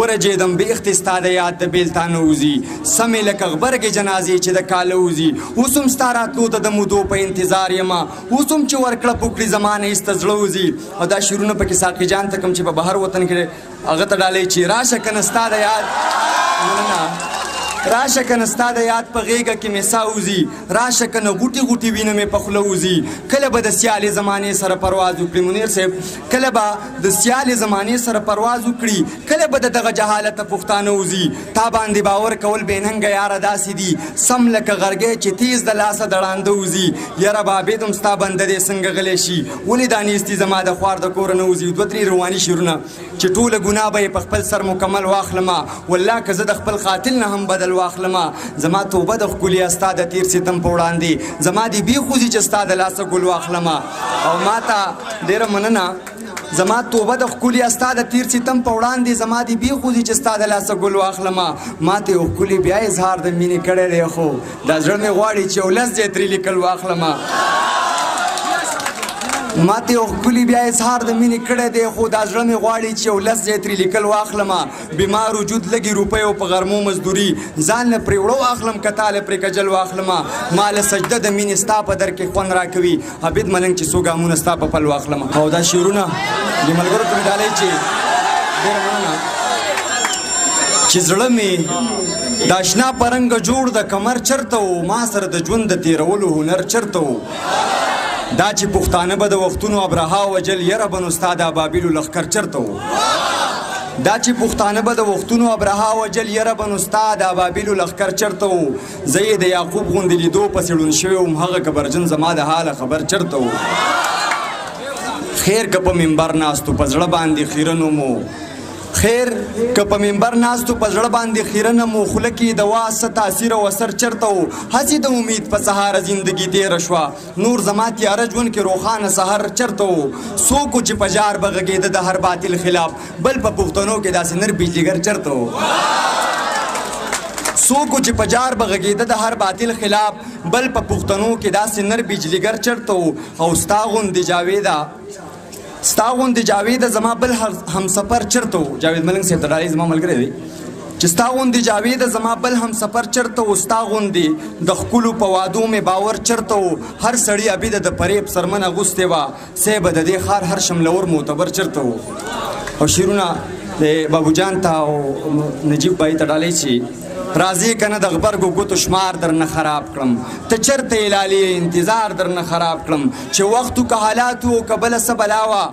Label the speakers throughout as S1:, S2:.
S1: ورجېدم بې اختې ستا د یاد د بېلتانه وځي، سمې لکه غبرګې جنازې چې د کاله وځي. اوس هم ستا راتلو ته د مودو په انتظار یم، اوس هم چې ورکړه پوکړي زما نه ایسته زړه وځي. او دا شعرونه پکې ساقي جان ته کوم چې په بهر وطن کې هغه ته ډالۍ چې راشه کنه ستا د یاد، مننه، راشه کنه ستا د یاد په غېږه کې مې ساه وځي، راشه کنه غوټي غوټي وینه مې په خوله وځي. کله به د سیالې زمانې سره پرواز وکړي منیر صاحب، کله به د سیالې زمانې سره پرواز وکړي، کله به د دغه جهالته پښتانه وځي. تا باندې باور کول بې ننګه یاره داسې دي، سم لکه غرګی چې تیز د لاسه د ړانده وځي. یاره بابید هم ستا بنده دی څنګه غلی شي، ولې دا نیستي زما د خوار د کوره نه وځي. دوه درې رواني شعرونه چې ټوله ګناه به یې په خپل سر مکمل واخلمه، والله که زه د خپل قاتل نه هم بدل واخلمه. زما توبه د ښکلي ستا د تیر ستم په وړاندې، زما دې بې خوځي چې ستا د لاسه ګل واخلمه. او ما ته ډېره مننه، زما توبه د ښکلي ستا د تیر ستم په وړاندې، زما دې بې خوځي چې ستا د لاسه ګل واخلمه. ما ته یو ښکلي بیا اظهار د مینې کړی دی، خو دا زړه مې غواړي چې یو لس ځای ترې لیکل واخلمه. ما ته یو ښکلي بیا اظهار د مینې کړی دی، خو دا زړه مې غواړي چې یو لس ځای ترې لیکل واخلمه. بیمار وجود لږې روپۍ او په غرمو مزدوري، ځان له پرې وړو اخلم که تا له پرې کجل واخلمه. ما له سجده د مینې ستا په در کې خوند راکوي، عابد ملنګ چې څو ګامونه ستا په پل واخلمه. او دا شعرونه د ملګرو ته مې ډالۍ چې ډېره مننه چې زړه مې د اشنا په رنګه جوړ د کمر چرته و، ما سره د ژوند د تېرولو هنر چرته و. دا چې پښتانه به د وختونو ابرها وجل، یره به نو ستا د ابابیلو لښکر چرته و. دا چې پښتانه به د وختونو ابرها وجل، یره به نو ستا د ابابیلو لښکر چرته و. زه یې د یعقوب غوندې لیدو پسې ړوند شوی وم، هغه کبرجن زما د حاله خبر چرته و. خیر که په منبر ناستو په زړه باندې خیرن ومو، خیر که په منبر ناستو په زړه باندې خیرنه مو، خوله کې د واز څه تاثیر او اثر چرته و. هسې د امید په سهاره زندګي تېره شوه، نور زما تیاره ژوند کې روښانه سحر چرته و. څوک و چې په جار به غږېده د هر باطل خلاف، بل په پښتنو کې داسې نر بجلیګر چرته و. څوک و چې په جار به غږېده د هر باطل خلاف، بل په پښتنو کې داسې نر بجلیګر چرته و. او ستا غوندې جاویده، ستا غوندې جاویده زما بل همسفر چرته و. جاوید ملنګ صاحب ته ډالۍ، زما ملګری دی، چې ستا غوندې جاویده زما بل همسفر چرته و. ستا غوندې د ښکلو په وعدو مې باور چرته و. هر سړي عابده د فریب څرمن اغوستې وه، صاحبه د دې ښار هر شملور معتبر چرته و. او شعرونه د بابو جان ته او نجیب بای ته ډالۍ چې راځې که نه د غبرګو ګوتو شمار درنه خراب کړم، ته چرته یې لالې انتظار درنه خراب کړم. چې وخت و که حالات و که بله څه بلا وه،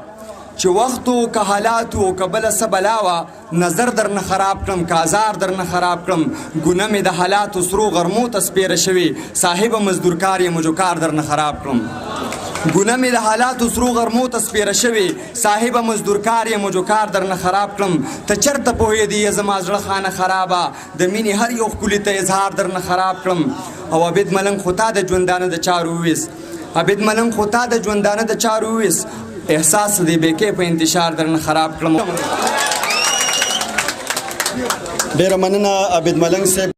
S1: چې وخت و که حالات و که بله څه بلا وه، نظر درنه خراب کړم که ازار درنه خراب کړم. ګناه مې د حالاتو سرو غرمو ته سپېره شوې، صاحبه مزدورکار یم جو کار درنه خراب کړم. ګناه مې د حالاتو سرو غرمو ته سپېره شوې، صاحبه مزدورکار یم جو کار درنه خراب کړم. ته چرته پوهېدې یې زما زړه خانه خرابه، د مینې هر یو ښکلي ته اظهار درنه خراب کړم. او عابد ملنګ خو تا د ژوندانه د چارو وویست، عابد ملنګ خو تا د ژوندانه د چارو وویست، احساس دې بې کیفه انتشار درنه خراب کړم.
S2: ډېره مننه عابد ملنګ صاحب.